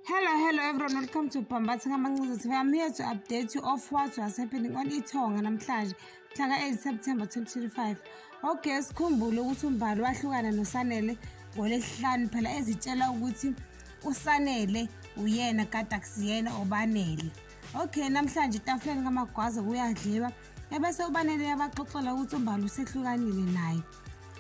Hello, hello everyone. Welcome to Bhambatha Ngamancinza TV. I'm here to update you of what was happening on Ithonga namhlanje, mhla ka-8 September 2025. Okay, sikhumbule ukuthi uMbali wahlukana noSanele ngoLwesihlanu phela ezitshela ukuthi uSanele uyena kade akusiyena uBanele. Okay, namhlanje etafuleni kaMagwaza kuyadliwa ebese uBanele yabaxoxela ukuthi uMbali usehlukanile naye.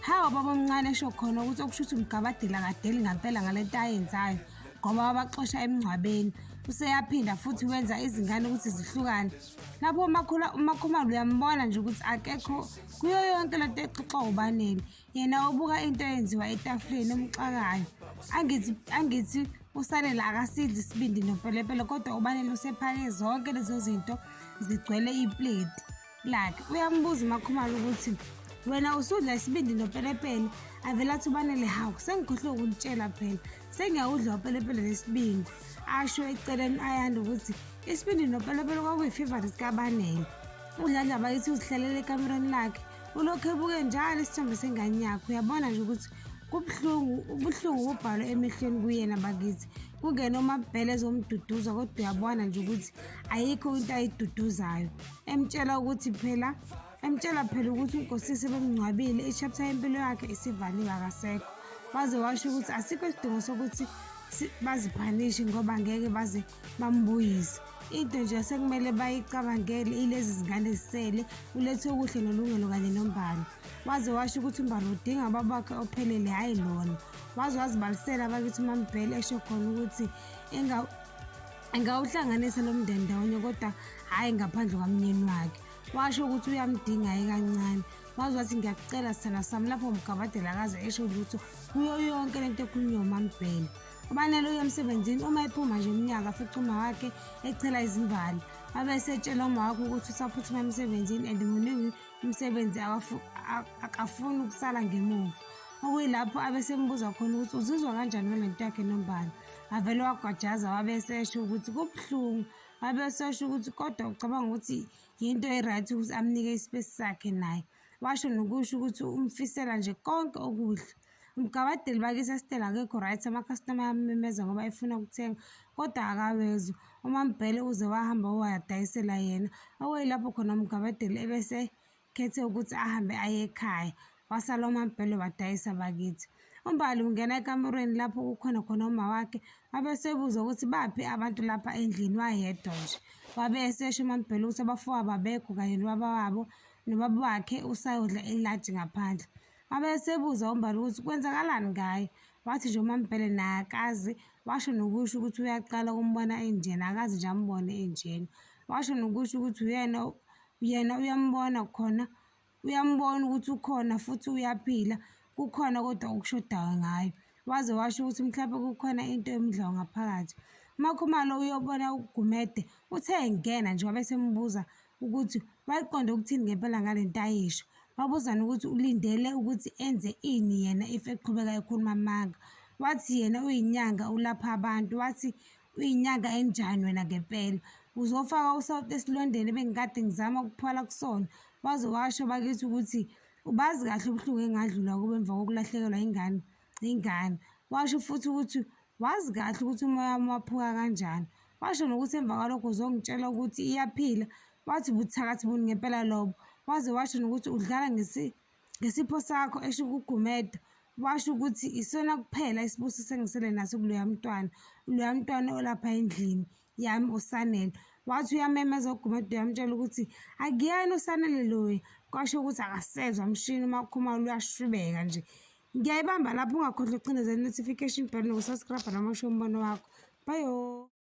Hawu baba omncane esho khona ukuthi okusho ukuthi umgabadela kadeli ngampela ngalento ayenzayo ngoba wabaxosha emngcwabeni useyaphinda futhi wenza izingane ukuthi zihlukane lapho umakhumalo uyambona nje ukuthi akekho kuyo yonke lento exoxwa ubanele yena ubuka into eyenziwa etafuleni emxakayo angithi angithi usanele akasidli isibindi nopelepele kodwa ubanele usephake zonke lezo zinto zigcwele ipleti lakhe uyambuza umakhumalo ukuthi wena usudla isibindi nopelepele avele athi ubanele hawu sengikhohlwe ukunitshela phela sengiyawudla upelepele nesibindi asho eceleni ayanda ukuthi isibindi nopelepele kwakuyi-favorite kabanele udladla bakithi uzihlalele ekamerweni lakhe ulokhu ebuke njalo isithombe sengane yakhe uyabona nje ukuthi kubuhlungu ubuhlungu bubhalwe emehlweni kuyena bakithi kungena umabhele ezomduduza kodwa uyabona nje ukuthi ayikho into ayiduduzayo emtshela ukuthi phela emtshela phela ukuthi unkosisi bemngcwabile i-chapter yempilo yakhe isivaliwe akasekho waze washo ukuthi asikho isidingo sokuthi baziphanishe ngoba ngeke baze bambuyise into nje sekumele bayicabangele ilezi zingane zisele ulethe okuhle nolungelo kanye nombali waze washo ukuthi umbali udinga ubabakhe ophelele hhayi lona waze wazibalisela abakithi umambhele esho khona ukuthi engawuhlanganisa lo mndeni ndawonye kodwa hhayi ngaphandle kwamnyeni wakhe washo ukuthi uyamdinga ye kancane waze wathi ngiyakucela sithanda sami lapho umgabadela akaze esho lutho kuyo yonke lento ekhulunywa umambhele ubanele uye emsebenzini uma ephuma nje umnyaka afice uma wakhe echela izimbali wabe esetshela uma wakhe ukuthi usaphuthuma emsebenzini and muningi umsebenzi akafuni ukusala ngemuva okuyilapho abesembuza khona ukuthi uzizwa kanjani ngale nto yakhe nombala wavele wagwajaza wabe esesho ukuthi kubuhlungu wabe esesho ukuthi kodwa ucabanga ukuthi yinto e-right ukuthi amnike ispace sakhe naye washo nokusho ukuthi umfisela nje konke okuhle umgabadeli bakithi esitela akekho right amakhastoma ayamemeza ngoba efuna ukuthenga kodwa akawezwa umambhele uze wahamba wayadayisela yena okuyilapho khona umgabadeli ebese khethe ukuthi ahambe aye ekhaya wasala umambhele wadayisa bakithi umbali ungena ekamerweni lapho kukhona khona uma wakhe wabe esebuza ukuthi baphi abantu lapha endlini wayedwa nje wabe esesho umambhele ukuthi abafowabo abekho kanye nobaba wabo nobaba wakhe usayodla ilaji ngaphandle Wabe esebuza uMbali ukuthi kwenzakalani ngaye. Wathi nje uMaMbhele naye akazi, washo nokusho ukuthi uyaqala ukumbona enjena, akazi nje ambone enjena. Washo nokusho ukuthi uyena yena uyambona khona, uyambona ukuthi ukhona futhi uyaphila, kukhona kodwa okushodayo ngaye. Waze washo ukuthi mhlawumbe kukhona into emdlayo ngaphakathi. UMaKhumalo uyobona uGumede, uthe engena nje wabe esembuza ukuthi wayeqonde ukuthini ngempela ngale nto ayisho. Wabuza nokuthi ulindele ukuthi enze ini yena if eqhubeka ekhuluma amanga. Wathi yena uyinyanga ulapha abantu, wathi uyinyanga enjani wena ngempela. Uzofaka usawoti esilondeni ebengikade ngizama ukuphola kusona. Waze washo bakithi ukuthi ubazi kahle ubuhlungu engadlula kubo emva kokulahlekelwa ingane ingane. Washo futhi ukuthi wazi kahle ukuthi umoya wami waphuka kanjani. Washo nokuthi emva kwalokho uzongitshela ukuthi iyaphila. Wathi buthakathi buni ngempela lobo. Waze washo nokuthi udlala ngesipho sakho esho kuGumede. Washo ukuthi isona kuphela isibusiso engisele naso kuloya mntwana. Loya mntwana olapha endlini yami uSanele. Wathi uyamemeza uGumede uyamtshela ukuthi akuyena uSanele loya. Kwasho ukuthi akasezwa mshini uMakhumalo uyashwibeka nje. Ngiyayibamba lapho ungakhohlwa ukucindezela i-notification bell nokusubscribe noma usho umbono wakho. Bye.